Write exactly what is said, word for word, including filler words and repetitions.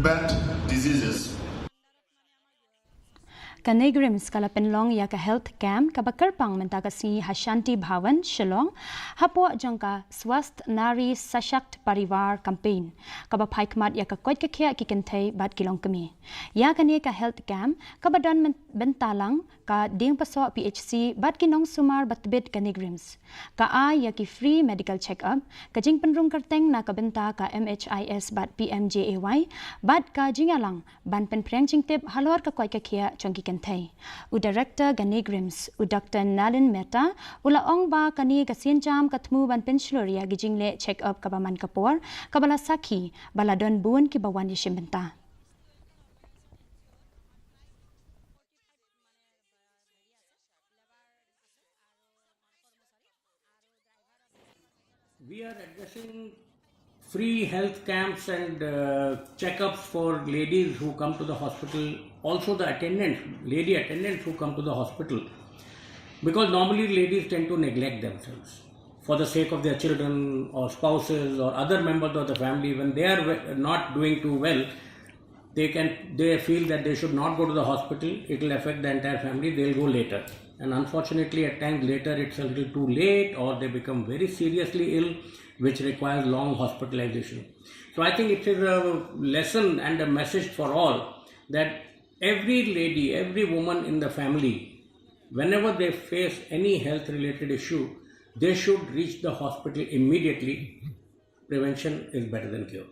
prevent diseases. Ka NEIGRIHMS ka la pynlong ïa ka health camp kaba kyrpang mynta ka sngi ha Shanti Bhawan, Shillong, hapoh jong ka Swasth Nari Sashakt Parivar campaign, kaba phai khmat ïa ka koit ka khiah ki kynthei bad ki longkmie. Ïa kane ka health camp kaba don bynta lang ka Diengpasoh P H C bad ki nongsumar ba tbit ka NEIGRIHMS. Ka ai ïa ki free medical check-up, ka jingpynrung kyrteng na ka bynta ka M H I S bad P M J A Y, bad ka jingïalang ban pynpriang jingtip halor ka koit ka khiah jong ki kynthei. U Director ka NEIGRIHMS, u Doctor Nalin Mehta, u la ong ba kane ka sienjam ka thmu ban pynshlur ïa ki jingleh check-up kaba man ka por, kaba la sakhi ba la don bun kiba wan ïashim bynta. We are addressing free health camps and uh, checkups for ladies who come to the hospital, also the attendants, lady attendants who come to the hospital, because normally ladies tend to neglect themselves for the sake of their children or spouses or other members of the family. When they are not doing too well, they can, they feel that they should not go to the hospital, it will affect the entire family, they'll go later. And unfortunately, at times later it's a little too late, or they become very seriously ill, which requires long hospitalization. So I think it is a lesson and a message for all that every lady, every woman in the family, whenever they face any health related issue, they should reach the hospital immediately. Prevention is better than cure.